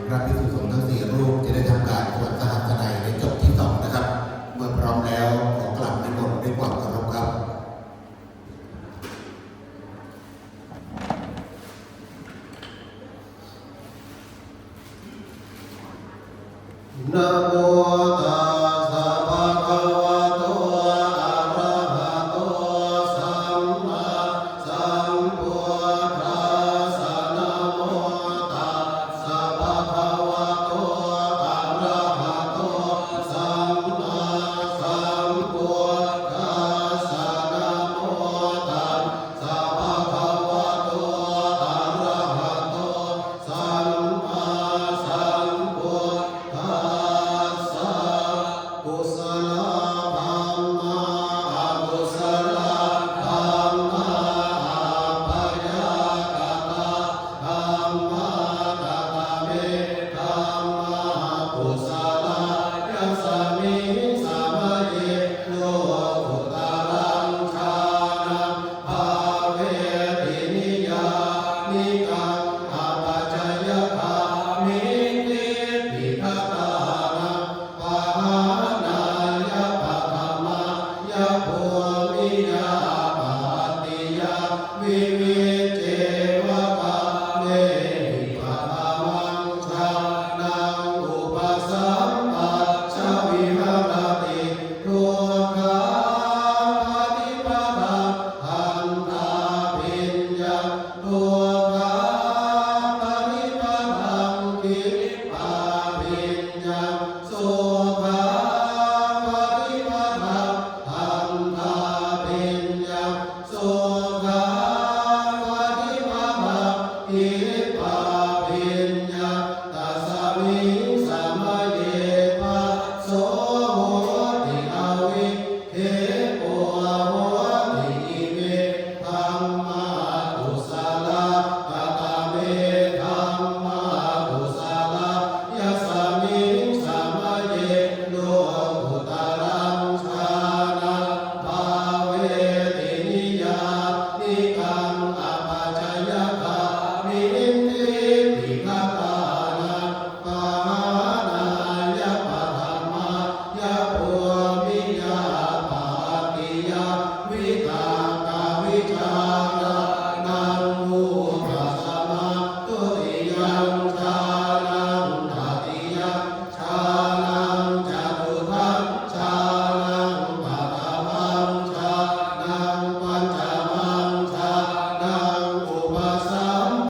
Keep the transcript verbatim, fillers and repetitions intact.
พระภิกษุสงฆ์ทั้งสี่รูปจะได้ทำการสวดสหัสไนยในจบที่สองนะครับ เมื่อพร้อมแล้วขอกราบนิมนต์ด้วยความเคารพครับ Namo tassa bhagavato arahato sammāsambuddhassa. Namo tassa bhagavato arahato sammāsambuddhassa. Namo tassa bhagavato arahato sammāsambuddhassa. Kusalā dhammā, akusalā dhammā, abyākatā dhammā. Katame dhammā kusalā? Yasmiṃ samaye lokuttaraṃ jhānaṃ bhāveti niyyānikaṃ apacayagāmiṃ diṭṭhigatānaṃ pahānāya paṭhamāya bhūmiyā pattiyā vivicceva kāmehi paṭhamaṃ jhānaṃ upasampajja viharati dukkhapaṭipadaṃ dandhābhiññaṃ dukkhapaṭipadaṃ khippābhiññaṃ sukhapaṭipadaṃ dandhābhiññaṃ sukhapaṭipadaṃ khippābhiññaṃ. Tasmiṃ samaye phasso hoti avikkhepo hoti. Ime dhammā kusalā. Katame dhammā kusalā? Yasmiṃ samaye lokuttaraṃ jhānaṃ bhāveti niyyānikaṃ apacayagāmiṃ diṭṭhigatā